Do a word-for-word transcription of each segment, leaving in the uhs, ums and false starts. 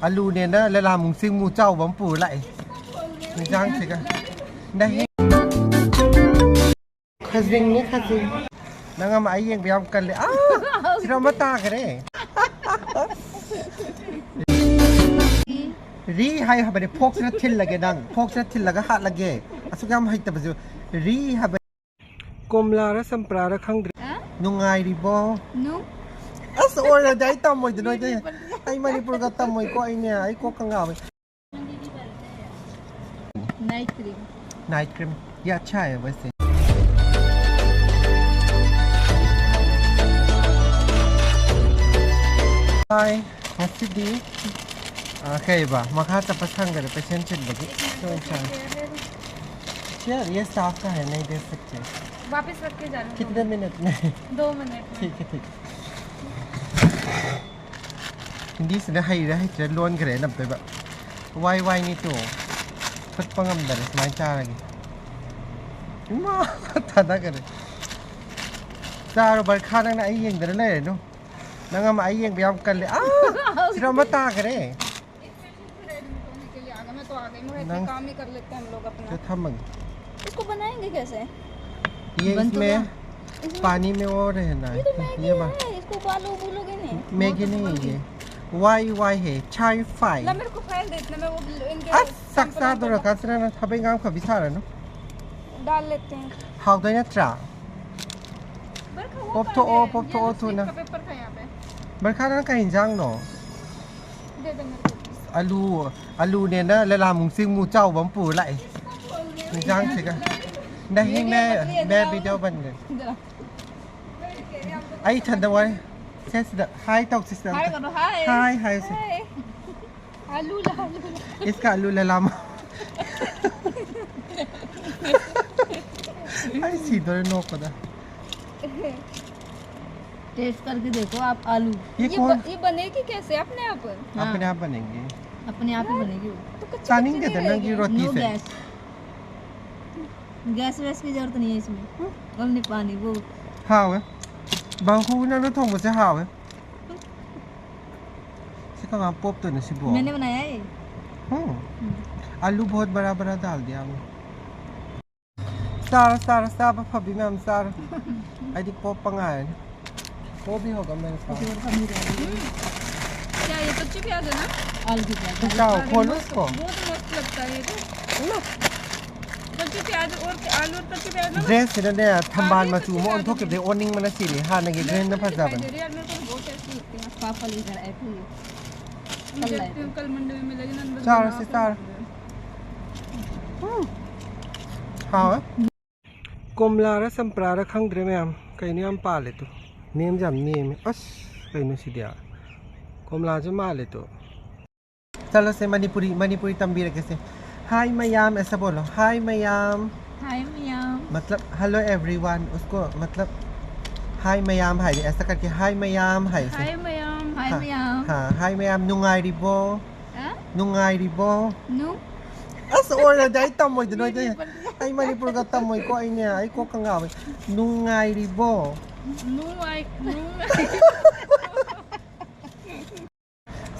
ꯑꯂꯨꯅꯦꯅ ꯂꯂꯥ ꯃꯨꯡꯁꯤꯡ ꯃꯨ ꯆꯥꯎꯕ ꯑꯃ ꯄꯨꯔ ꯂꯥꯛꯑꯦ꯫ ꯏꯟꯖꯥꯡꯁꯤꯒ꯫ ꯅꯍꯤ-, ꯈꯖꯤꯡꯅꯦ, ꯈꯖꯤꯡ꯫ ꯅꯪ ꯑꯃ ꯑꯩ ꯌꯦꯡꯕ ꯌꯥꯝ ꯀꯜꯂꯦ꯫ ꯑꯥ! ꯁꯤꯗ ꯑꯃ ꯇꯥꯈꯔꯦ꯫ ꯔꯤ ꯍꯥꯏꯌꯨ ꯍꯥꯏꯕꯅꯦ, ꯐꯣꯛꯁꯤꯅ ꯊꯤꯜꯂꯒꯦ ꯅꯪ꯫ ꯐꯣꯛꯁꯤꯅ ꯊꯤꯜꯂꯒ ꯍꯥꯠꯂꯒꯦ꯫ ꯑꯁꯨꯛ ꯌꯥꯝ ꯍꯩꯇꯕꯁꯨ꯫ ꯔꯤ ꯍꯥꯏꯕ꯫ ꯀꯣꯝꯂꯥꯔ ꯆꯝꯄ꯭ꯔꯥꯔ ꯈꯪꯗ꯭ꯔꯦ꯫ ꯍꯥ? ꯅꯨꯡꯉꯥꯏꯔꯤꯕꯣ? ꯅꯨꯡ-, ꯑꯁ, ꯑꯣꯏꯔꯗꯤ ꯑꯩ ꯇꯝꯃꯣꯏꯗꯣꯏꯅꯣ, ꯑꯩꯗꯤ꯫ ꯑꯩ ꯃꯅꯤꯄꯨꯔꯒ ꯇꯝꯃꯣꯏꯀꯣ ꯑꯩꯅꯦ, ꯑꯩ ꯀꯣꯛꯀ ꯉꯥꯎꯋꯦ꯫ Night cream. Night cream. ये अच्छा है वैसे। Hi, ꯉꯁꯤꯗꯤ, ꯑ, ꯀꯩꯕ, ꯃꯈꯥ ꯆꯠꯄ ꯁꯪꯗꯔꯦ, patient ꯆꯤꯟꯕꯒꯤ꯫ So, ꯏꯟꯁꯥꯡ꯫ Chair, ये staff का है, नहीं दे सकते। वापस रख के जाना। कितने मिनट में? दो मिनट में। ठीक है, ठीक है। ꯍꯤꯟꯗꯤꯁꯤꯅ ꯍꯩꯔꯤꯔꯥ ꯍꯩꯇ꯭ꯔꯤꯔꯥ ꯂꯣꯟꯈ꯭ꯔꯦ ꯅꯝꯇꯣꯏꯕ꯫ ꯋꯥꯏ ꯋꯥꯏꯅꯤ ꯇꯨ꯫ ꯐꯨꯠꯄ ꯉꯝꯗꯔꯦ, ꯁꯨꯃꯥꯏꯅ ꯆꯥꯔꯒꯦ꯫ ꯏꯃꯥ! ꯊꯥꯗꯈꯔꯦ꯫ ꯆꯥꯔꯣ ꯕꯔꯈꯥ, ꯅꯪꯅ ꯑꯩ ꯌꯦꯡꯗꯅ ꯂꯩꯔꯅꯨ꯫ ꯅꯪ ꯑꯃ ꯑꯩ ꯌꯦꯡꯕ ꯌꯥꯝ ꯀꯜꯂꯦ꯫ ꯑꯥ! ꯁꯤꯗ ꯑꯃ ꯇꯥꯈꯔꯦ꯫ मैं तो आ गई, मैं घर के ꯅꯪ काम ही कर लेते हैं हम लोग अपना। ꯁꯤꯗ ꯊꯝꯃꯒꯦ꯫ इसको बनाएंगे कैसे? ये बन तो इसमें गया। इसमें पानी में वो रहना है। ये तो मैगी ये बन- है, इसको उबालो, उबलोगे नहीं? मैगी नहीं है ये। वाई वाई है, चाय फाई। ला, मेरे को फाइल दे इतना, मैं वो इनके अस, ꯁꯥꯛ ꯆꯥꯗꯣꯔꯀꯥꯟꯁꯤꯗ ꯅꯪ ꯊꯕꯛ ꯏꯪꯈꯥꯡ ꯐꯕꯤ ꯁꯥꯔꯅꯨ꯫ डाल लेते हैं। ꯍꯥꯎꯗꯣꯏ ꯅꯠꯇ꯭ꯔꯥ? बरखा वो पॉप तो कहाँ ओ, गया? पॉप तो ये ओ तो थू ना। स्वीट का पेपर था यहाँ पे। ꯕꯔꯈꯥ, ꯅꯪ ꯀꯩ ꯏꯟꯖꯥꯡꯅꯣ? दे दे मेरे को। ꯑꯂꯨ, ꯑꯂꯨꯅꯦꯅ ꯂꯂꯥ ꯃꯨꯡꯁꯤꯡ ꯃꯨ ꯆꯥꯎꯕ ꯑꯃ ꯄꯨꯔ ꯂꯥꯛꯑꯦ꯫ ꯏꯟꯖꯥꯡꯁꯤꯒ꯫ नहीं, मैं, मैं वीडियो बन गई। जरा। ꯑꯩ ꯏꯊꯟꯗ ꯋꯥꯔꯤ꯫ ꯁꯦ ꯁꯤꯗ ꯍꯥꯏ ꯇꯧꯁꯤ ꯁꯤꯗ ꯑꯝꯇ꯫ ꯍꯥꯏ ꯀꯩꯅꯣ, ꯍꯥꯏ꯫ ꯍꯥꯏ ꯍꯥꯏꯁꯦ꯫ ꯍꯥꯏ꯫ ꯑꯂꯨ ꯂꯥ, ꯑꯂꯨ ꯂꯥ꯫ इसका आलू ललाम। ꯑꯩ ꯁꯤꯗꯣꯔꯦ ꯅꯣꯛꯄꯗ꯫ टेस्ट करके देखो आप आलू। ये ये कौन? ब-, ये बनेगी कैसे अपने आप? हाँ। अपने आप बनेंगे। अपने आप ही बनेगी वो। तो कच्ची कच्ची ꯆꯥꯅꯤꯡꯗꯦꯗ नहीं ꯅꯪꯒꯤ रहेगी। ꯔꯣꯇꯤꯁꯦ। No gas. गैस वैस की जरूरत नहीं है इसमें। हम्म। Only पानी वो। ꯍꯥꯎꯋꯦ꯫ ꯕꯥꯍꯨ ꯅꯪꯅ ꯊꯣꯡꯕꯁꯦ ꯍꯥꯎꯋꯦ꯫ ꯁꯤ ꯀꯃꯥꯏꯅ ꯄꯣꯞꯇꯣꯏꯅꯣ ꯁꯤꯕꯣ? मैंने बनाया है। ꯎꯝ꯫ ꯎꯝ꯫ ꯑꯂꯨ ꯕꯍꯨꯠ ꯕꯔꯥ ꯕꯔꯥ ꯗꯥꯜ ꯗꯤꯌꯥ ꯍꯨꯏ꯫ ꯆꯥꯔꯣ, ꯆꯥꯔꯣ, ꯆꯥꯕ ꯐꯕꯤ ꯃꯌꯥꯝ ꯆꯥꯔꯣ꯫ ꯑꯩꯗꯤ ꯄꯣꯞꯄ ꯉꯥꯏꯔꯅꯤ꯫ वो भी होगा मेरे पास। क्या ये कच्ची प्याज है ना? आलू की प्याज। ꯆꯥꯎ, खोलो इसको। बहुत मस्त लगता है ये तो। कच्ची प्याज और आलू और कच्ची प्याज ना। ꯗ꯭ꯔꯦꯁꯁꯤꯅꯅꯦ, ꯊꯝꯕꯥꯜ ꯃꯆꯨ ꯑꯃ ꯑꯣꯟꯊꯣꯛꯈꯤꯕꯗꯩ ꯑꯣꯟꯅꯤꯡꯕꯅ ꯁꯤꯔꯦ꯫ ꯍꯥꯟꯅꯒꯤ ꯒ꯭ꯔꯤꯟꯅ ꯐꯖꯕꯅꯦ꯫ यार मेरे को तो बहुत टेस्टी लगती है। पापा लेकर आए थे ये। कल लाए थे। कल मंडी में मिलेगी ना। ꯆꯥꯔꯁꯦ, ꯆꯥꯔꯣ꯫ ꯎꯝ꯫ ꯍꯥꯎꯋꯦ꯫ ꯀꯣꯝꯂꯥꯔ ꯆꯝꯄ꯭ꯔꯥꯔ ꯈꯪꯗ꯭ꯔꯦ ꯃꯌꯥꯝ꯫ ꯀꯩꯅꯣ ꯌꯥꯝ ꯄꯥꯜꯂꯦ ꯇꯨ꯫ ꯅꯦꯝꯁꯨ ꯌꯥꯝ ꯅꯦꯝꯃꯦ꯫ ꯑꯁ, ꯀꯩꯅꯣ ꯁꯤꯗꯤ? ꯀꯣꯝꯂꯥꯁꯨ ꯃꯥꯜꯂꯦ ꯇꯨ꯫ चलो से मणिपुरी, मणिपुरी ꯇꯝꯕꯤꯔꯒꯦꯁꯦ꯫ Hi ꯃꯌꯥꯝ, ऐसा बोलो। Hi ꯃꯌꯥꯝ꯫ Hi ꯃꯌꯥꯝ꯫ मतलब hello everyone, उसको मतलब hi ꯃꯌꯥꯝ ꯍꯥꯏꯗꯤ ऐसा करके hi ꯃꯌꯥꯝ ꯍꯥꯏꯁꯦ꯫ Hi ꯃꯌꯥꯝ꯫ Hi हाँ, ꯃꯌꯥꯝ꯫ हाँ, hi ꯃꯌꯥꯝ, ꯅꯨꯡꯉꯥꯏꯔꯤꯕꯣ? ꯍꯥ? ꯅꯨꯡꯉꯥꯏꯔꯤꯕꯣ? ꯅꯨ- ꯑꯁ, ꯑꯣꯏꯔꯗꯤ ꯑꯩ ꯇꯝꯃꯣꯏꯗꯣꯏꯅꯣ, ꯑꯩꯗꯤ꯫ ꯑꯩ ꯃꯅꯤꯄꯨꯔꯒ ꯇꯝꯃꯣꯏꯀꯣ, ꯑꯩꯅꯦ, ꯑꯩ ꯀꯣꯛꯀ ꯉꯥꯎꯋꯦ꯫ ꯅꯨꯡꯉꯥꯏꯔꯤꯕꯣ? ꯅꯨꯡꯉꯥꯏ-, ꯅꯨꯡꯉꯥꯏ-,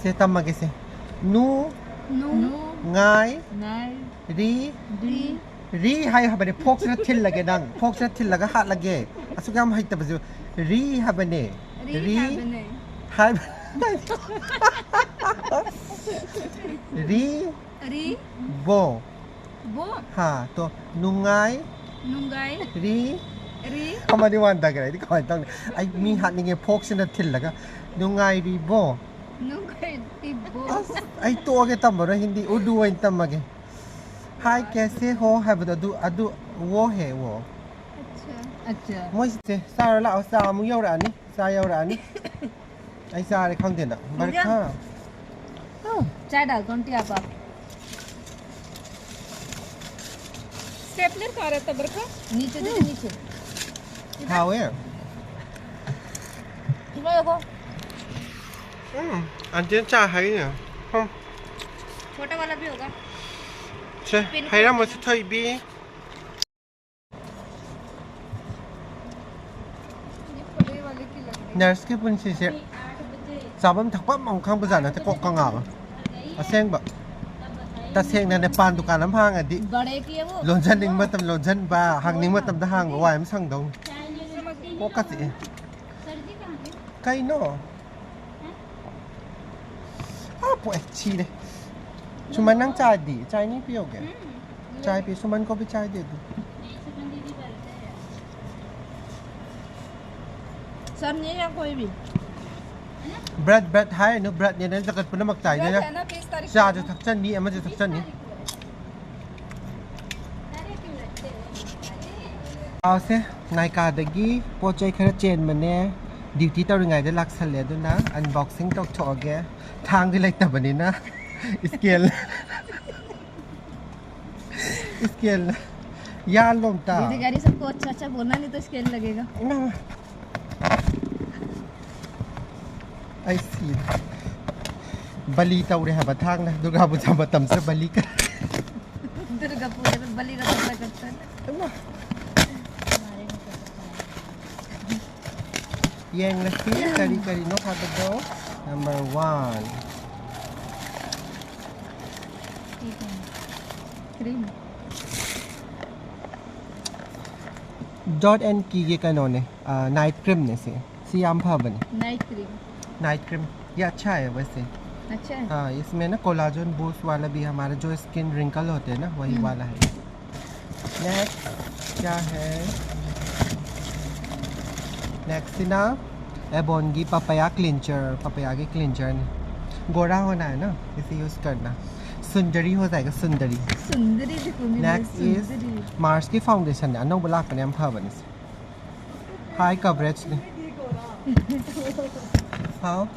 ꯁꯦ, ꯇꯝꯃꯒꯦꯁꯦ꯫ ꯅꯨ, ꯅꯨ, ꯉꯥꯏ, ꯉꯥꯏ, ꯔꯤ, ꯔꯤ, ꯔꯤ ꯍꯥꯏꯌꯨ ꯍꯥꯏꯕꯅꯦ꯫ ꯐꯣꯛꯁꯤꯅ ꯊꯤꯜꯂꯒꯦ ꯅꯪ꯫ ꯐꯣꯛꯁꯤꯅ ꯊꯤꯜꯂꯒ ꯍꯥꯠꯂꯒꯦ꯫ ꯑꯁꯨꯛ ꯌꯥꯝ ꯍꯩꯇꯕꯁꯨ꯫ ꯔꯤ ꯍꯥꯏꯕꯅꯦ꯫ ꯔꯤ ꯔꯤ ꯍꯥꯏꯕꯅꯦ꯫ ꯍꯥꯏꯕ-, ꯔꯤ ꯔꯤ ꯕꯣ꯫ ꯕꯣ꯫ ꯍꯥ, ꯇꯣ, ꯅꯨꯡꯉꯥꯏ ꯅꯨꯡꯉꯥꯏ ꯔꯤ꯫ ꯔꯤ꯫ ꯑꯃꯗꯤ ꯋꯥꯟꯊꯈ꯭ꯔꯦ꯫ ꯑꯩꯗꯤ ꯀꯃꯥꯏꯅ ꯇꯧꯅꯤ? ꯑꯩ ꯃꯤ ꯍꯥꯠꯅꯤꯡꯉꯦ, ꯐꯣꯛꯁꯤꯅ ꯊꯤꯜꯂꯒ꯫ ꯅꯨꯡꯉꯥꯏꯔꯤꯕꯣ? ꯅꯨꯡꯉꯥꯏꯔꯤꯕꯣ? ꯑꯁ, ꯑꯩ ꯇꯣꯛꯑꯒꯦ, ꯇꯝꯃꯔꯣꯏ ꯍꯤꯟꯗꯤ, ꯎꯔꯗꯨ ꯑꯣꯏꯅ ꯇꯝꯃꯒꯦ꯫ ꯍꯥꯏ, ꯀꯦꯁꯦ ꯍꯣ ꯍꯥꯏꯕꯗꯣ ꯑꯗꯨ, ꯑꯗꯨ ꯋꯣ ꯍꯦ, ꯋꯣ꯫ ꯑꯠꯆꯥ꯫ ꯑꯠꯆꯥ꯫ ꯃꯣꯏꯁꯦ ꯆꯥꯔꯣ ꯂꯥꯛꯑꯣ, ꯆꯥ ꯑꯃꯨꯛ ꯌꯧꯔꯛꯑꯅꯤ, ꯆꯥ ꯌꯧꯔꯛꯑꯅꯤ꯫ ꯑꯩ ꯆꯥꯔꯦ ꯈꯪꯗꯦꯅ꯫ ꯍꯧꯖꯤꯛ? ꯕꯔꯈꯥ꯫ ꯎꯝ, ꯆꯥꯏ ꯗꯥꯜ ꯀꯣꯟ ꯇꯤꯌꯥ ꯄꯥ꯫ स्टेपलर कहाँ रहता है, बरखा? नीचे देखो, नीचे। ꯍꯥꯎꯋꯦ꯫ ꯏꯃꯥ, ꯌꯦꯡꯉꯣ꯫ ꯎꯝ, ꯑꯟꯇꯤꯅ ꯆꯥ ꯍꯩꯔꯤꯅꯦ꯫ ꯍꯝ꯫ छोटा वाला भी होगा। ꯁꯦ, पिन ꯍꯩꯔꯝꯃꯣꯁꯦ ꯀꯣꯗ ꯊꯣꯏꯕꯤ꯫ ये खुले वाले की लग रही है। ꯅꯔꯁꯀꯤ ꯄꯨꯟꯁꯤꯁꯦ ꯑꯩ ꯑꯥꯠ ꯕꯖꯦ ꯆꯥꯐꯝ ꯊꯛꯐꯝ ꯑꯃ ꯈꯪꯕꯖꯥꯠ ꯅꯠꯇꯦ, ꯀꯣꯛꯀ ꯉꯥꯎꯋꯦ꯫ ꯑꯁꯦꯡꯕ꯫ ꯇꯁꯦꯡꯅꯅꯦ, ꯄꯥꯟ ꯗꯨꯀꯥꯟ ꯑꯃ ꯍꯥꯡꯉꯗꯤ ꯕꯔꯦ ꯀꯤ ꯑꯃꯨꯛ ꯂꯣꯟꯖꯟꯅꯤꯡꯕ ꯃꯇꯝ ꯂꯣꯟꯖꯟꯕ, ꯍꯥꯡꯅꯤꯡꯕ ꯃꯇꯝꯗ ꯍꯥꯡꯕ, ꯋꯥꯏ ꯑꯃ ꯁꯪꯗꯧꯅꯤ꯫ ꯀꯣꯛꯀ ꯆꯤꯛꯑꯦ꯫ ꯀꯩꯅꯣ? ꯑꯥ, ꯄꯣꯛꯑꯦ, ꯁꯤꯔꯦ꯫ ꯁꯨꯃꯟ, ꯅꯪ ꯆꯥꯗꯤ? ꯆꯥꯏꯅꯤ ꯄꯤꯌꯣꯒꯦ? ꯆꯥꯏ ꯄꯤ, ꯁꯨꯃꯟ ꯀꯣꯕꯤ ꯆꯥꯏꯗꯤ ꯑꯗꯨ꯫ ꯆꯝꯅꯤ ꯌꯥ ꯀꯣꯏ ꯕꯤ꯫ ꯕ꯭ꯔꯠ, ꯕ꯭ꯔꯠ ꯍꯥꯏꯔꯅꯨ, ꯕ꯭ꯔꯠꯅꯦꯅ ꯖꯒꯠ ꯄꯨꯝꯅꯃꯛ ꯆꯥꯏꯗꯅ꯫ ꯕ꯭ꯔꯠ ꯍꯥꯏꯅ ꯄꯤꯁ ꯇꯥꯔꯤꯛ ꯆꯥꯁꯨ ꯊꯛꯆꯟꯅꯤ, ꯑꯃꯁꯨ ꯊꯛꯆꯟꯅꯤ꯫ ꯄꯥꯎꯁꯦ ꯅꯥꯏꯀꯥꯗꯒꯤ ꯄꯣꯠ ꯆꯩ ꯈꯔ ꯆꯦꯟꯕꯅꯦ, ꯗ꯭ꯌꯨꯇꯤ ꯇꯧꯔꯤꯉꯩꯗ ꯂꯥꯛꯁꯜꯂꯦ, ꯑꯗꯨꯅ ꯑꯟꯕꯣꯛꯁꯤꯡ ꯇꯧꯊꯣꯛꯑꯒꯦ꯫ ꯊꯥꯡꯗꯤ ꯂꯩꯇꯕꯅꯤꯅ ꯏꯁꯀꯦꯜ, ꯏꯁꯀꯦꯜ ꯌꯥꯜꯂꯣ ꯑꯝꯇ꯫ ꯗꯤꯗꯤ ꯒꯥꯔꯤ ꯁꯕꯀꯣ ꯑꯆꯥ ꯑꯆꯥ ꯕꯣꯜꯅꯥ ꯅꯍꯤ ꯇꯣ ꯏꯁꯀꯦꯜ ꯂꯒꯦꯒꯥ꯫ ꯏꯃꯥ꯫ ꯑꯩ ꯁꯤꯔꯦ꯫ ꯕꯂꯤ ꯇꯧꯔꯦ ꯍꯥꯏꯕ ꯊꯥꯡꯅ꯫ ꯗꯨꯔꯒꯥ ꯄꯨꯖꯥ ꯃꯇꯝꯁꯤꯗ ꯕꯂꯤ ꯀ-, ꯗꯨꯔꯒꯥ ꯄꯨꯖꯥꯗ ꯕꯂꯤ ꯀ ꯄꯨꯖꯥ ꯀꯔꯇꯥ ꯍꯥꯏ꯫ ꯏꯃꯥ꯫ ꯌꯦꯡꯂꯁꯤ ꯀꯔꯤ ꯀꯔꯤꯅꯣ ꯍꯥꯏꯕꯗꯣ꯫ Number one꯫ Cream. Dot and Key ꯒꯤ ꯀꯩꯅꯣꯅꯦ, ꯑ, ꯅꯥꯏꯠ ꯀ꯭ꯔꯤꯝꯅꯦ ꯁꯤ꯫ ꯁꯤ ꯌꯥꯝ ꯐꯕꯅꯦ꯫ Night cream. Night cream. ये अच्छा है वैसे। अच्छा है। हाँ, इसमें ना कोलाजन बूस्ट वाला भी हमारा जो स्किन रिंकल होते हैं ना, वही हम्म। वाला है। नेक्स्ट क्या है? नेक्स्ट ना एबोन की पपाया क्लिंचर, पपाया की क्लिंचर ने। गोरा होना है ना, इसे यूज़ करना। सुंदरी हो जाएगा, सुंदरी। सुंदरी दिखूंगी मैं, नेक्स्ट इज सुंदरी। मार्स की फाउंडेशन है, अनोबला अपने हम फावनिस। हाई कवरेज ने। हाँ।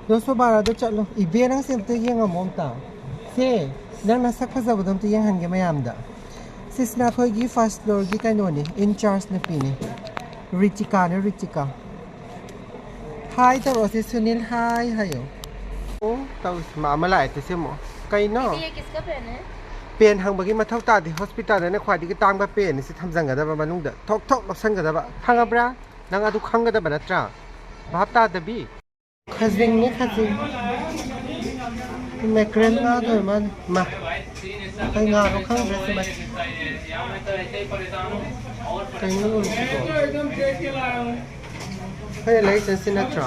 ꯗꯣꯁꯣ ꯕꯥꯔꯥꯗꯣ ꯆꯠꯂꯣ꯫ ꯏꯕꯦ, ꯅꯪꯁꯦ ꯑꯝꯇ ꯌꯦꯡꯉꯝꯃꯣ ꯑꯝꯇ꯫ ꯁꯦ, ꯅꯪ ꯅꯁꯛ ꯐꯖꯕꯗꯣ ꯑꯝꯇ ꯌꯦꯡꯍꯟꯒꯦ ꯃꯌꯥꯝꯗ꯫ ꯁꯤꯁꯤꯅ ꯑꯩꯈꯣꯏꯒꯤ ꯐꯥꯔꯁ ꯐ꯭ꯂꯣꯔꯒꯤ ꯀꯩꯅꯣꯅꯤ, ꯏꯟ ꯆꯥꯔꯖ ꯅꯨꯄꯤꯅꯤ꯫ ꯔꯤꯆꯤꯀꯥꯅꯦ, ꯔꯤꯆꯤꯀꯥ꯫ ꯍꯥꯏ ꯇꯧꯔꯛꯑꯣꯁꯦ, ꯁꯨꯅꯤꯜ, ꯍꯥꯏ ꯍꯥꯏꯌꯣ꯫ ꯑꯣ, ꯇꯧꯁꯤ꯫ ꯃꯥ ꯑꯃ ꯂꯥꯛꯑꯦ, ꯇꯨ ꯁꯦꯝꯃꯣ꯫ ꯀꯩꯅꯣ? दीदी, ये किसका पेन है? ꯄꯦꯟ ꯍꯪꯕꯒꯤ ꯃꯊꯧ ꯇꯥꯗꯦ꯫ ꯍꯣꯁꯄꯤꯇꯥꯜꯗꯅ ꯈ꯭ꯋꯥꯏꯗꯒꯤ ꯇꯥꯡꯕ ꯄꯦꯟ ꯑꯁꯤ ꯊꯝꯖꯟꯒꯗꯕ, ꯃꯅꯨꯡꯗ ꯊꯣꯛ ꯊꯣꯛ ꯂꯧꯁꯟꯒꯗꯕ꯫ ꯈꯪꯉꯕ꯭ꯔꯥ? ꯅꯪ ꯑꯗꯨ ꯈꯪꯒꯗꯕ ꯅꯠꯇ꯭ꯔꯥ? ꯚꯥꯞ ꯇꯥꯗꯕꯤ꯫ ꯈꯖꯤꯡꯅꯦ, ꯈꯖꯤꯡ꯫ ꯃꯦꯀ꯭ꯔꯦꯜ ꯉꯥꯗꯣ ꯑꯣꯏꯔ ꯃꯥꯜꯂꯦ꯫ ꯃꯥ, ꯑꯩ ꯉꯥꯗꯣ ꯈꯪꯗ꯭ꯔꯦ ꯁꯤꯃꯗꯤ꯫ ꯀꯩꯅꯣ ꯂꯣꯏꯔꯤꯁꯤꯕꯣ? ꯑꯩꯅ ꯂꯩꯔꯤꯁꯦ ꯁꯤ ꯅꯠꯇ꯭ꯔꯣ?